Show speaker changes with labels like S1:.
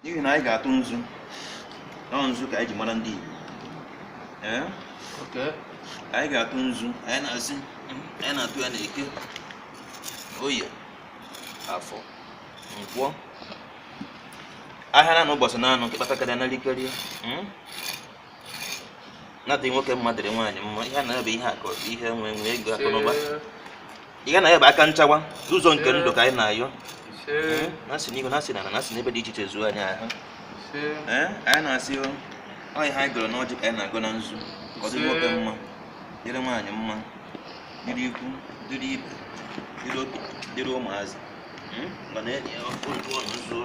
S1: N'ihi na anyị ga-atụ nzu. Ọ nzu ka anyị ji mara ndị Igbo. Ee? Anyị ga-atụ nzu. Anyị na-asị, anyị na-atụ ya n'Eke, Oye, Afọ, Nkwọ, ahịa na ụbọchị na-anọ nke kpatakarịa na rikarịa na-adịghị nwoke mma, dịrị nwaanyị mma. Ihe a na-ebe ihe akụ, ihe nwe nwe, ego, akụnụba. Ihe na-ebe aka nchawa ụzọ nke ndụ ka anyị na-ayọ na-asị n'ihu, na-asị na na-asị n'ebe dị iche iche zuo anyị ahụ. Ee, anyị na-asị ọ ihe anyị gọrọ n'ọjị ka anyị na-agọ na nzu, ka ọ dị nwoke mma, dịrị nwaanyị mma, dịrị ikwu, dịrị ibe, dịrị okenye, dịrị ụmụazị. Mana enyi ya, ọnụ nzu.